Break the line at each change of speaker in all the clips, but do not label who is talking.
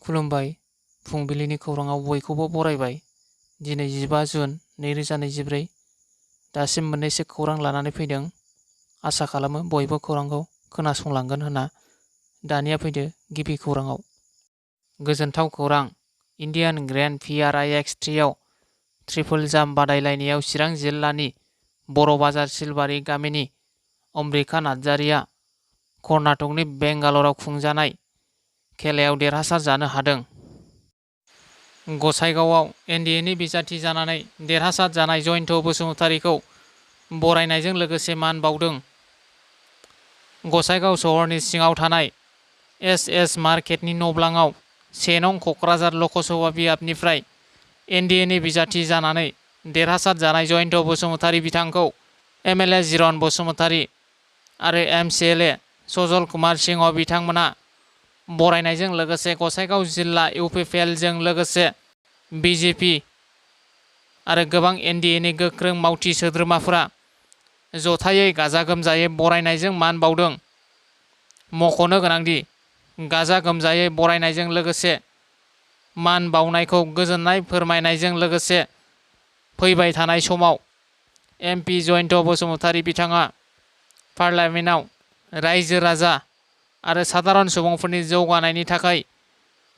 खुलुमबाय। फुंबिलिनि खौराङाव बयखौबो बरायबाय। दिनै 15 जुन 2024। दासिम मोननैसो खौरां लानानै फैदों। आसा खालामो बयबो खौरांखौ खोनासंलांगोन होनना। दानिया फैदो गिबि खौराङाव। गोजोनथाव खौरां। इन्डियान ग्रेन्ड PRIX 3 आव ट्रिपल जाम्प बादायलायनायाव चिरां जिल्लानि बर' बाजार सिलबारि गामिनि अम्रिका नार्जारिया कर्नाटकनि बेंगालराव खुंजानाय खेलायाव देरहासार जानो हादों। गसाइगावआव NDA नि बिजाथि जानानै देरहासार जानाय जयन्त बसुमतारीखौ बरायनायजों लोगोसे मान बाउदों। गसाइगाव सहरनि सिङाव थानाय SS मार्केटनि नब्लाङाव 1 नं कक्राझार लकसभा बियाबनिफ्राय NDA नि बिजाथि जानानै देरहासार जानाय जयन्त बसुमतारी बिथांखौ MLA जिरन बसुमतारी आरो MCLA सजल कुमार सिंह बिथांमोना बरायनायजों लोगोसे गसाइगाव जिल्ला UPPL जों लोगोसे BJP आरो गोबां NDA नि गोख्रों मावथि सोद्रोमाफोरा जथायै गाजा गोमजायै बरायनायजों मान बाउदों। मख'नो गोनांदि गाजा गोमजायै बरायनायजों लोगोसे मान बाउनायखौ गोजोननाय फोरमायनायजों लोगोसे फैबाय थानाय समाव MP जयन्त बसुमतारी बिथाङा पार्लियामेन्टआव रायजो राजा आरो साधारन सुबुंफोरनि जौगानायनि थाखाय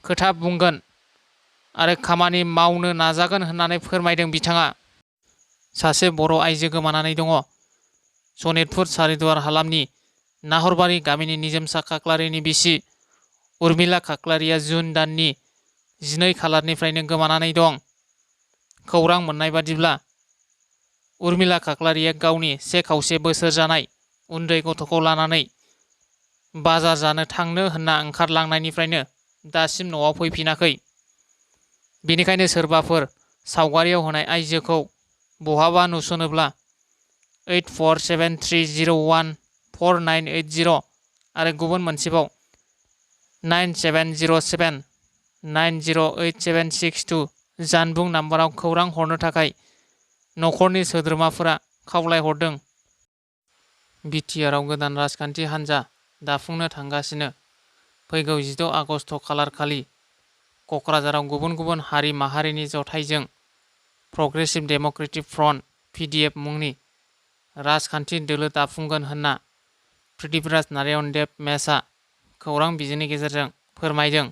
खोथा बुंगोन आरो खामानि मावनो नाजागोन होननानै फोरमायदों बिथाङा। सासे बर' आइजो गोमानानै दङ। सनितपुर सारिदुवार हालामनि नाहरबारि गामिनि निजोमसा खाख्लारिनि बिसि उर्मिला खाख्लारिया जुन दाननि 12 खालारनिफ्रायनो गोमानानै दं। खौरां मोननाय बादिब्ला उर्मिला खाख्लारिया गावनि 1 बोसोर जानाय उन्दै गथ'खौ लानानै बाजार जानो थांनो होनना ओंखारलांनायनिफ्रायनो दासिम न'आव फैफिनाखै। बेनिखायनो सोरबाफोर सावगारियाव होनाय आइजोखौ बहाबा नुसनोब्ला 8473014980 आरो गुबुन मोनसेबाव 9707908762 जानबुं नाम्बाराव खौरां हरनो थाखाय नखरनि सोद्रोमाफोरा खावलायहरदों। BTRआव गोदान राजखान्थि हान्जा दाफुंनो थांगासिनो। फैगौ 16 आगस्ट खालारखालि कक्राझाराव गुबुन गुबुन हारि माहारिनि जथायजों प्रग्रेसिभ डेम'क्रेटिक फ्रन्ट PDF मुंनि राजखान्थि दोलो दाफुंगोन होनना पृथ्वीराज नारायण देब मेसआ खौरां बिजोंनि गेजेरजों फोरमायदों।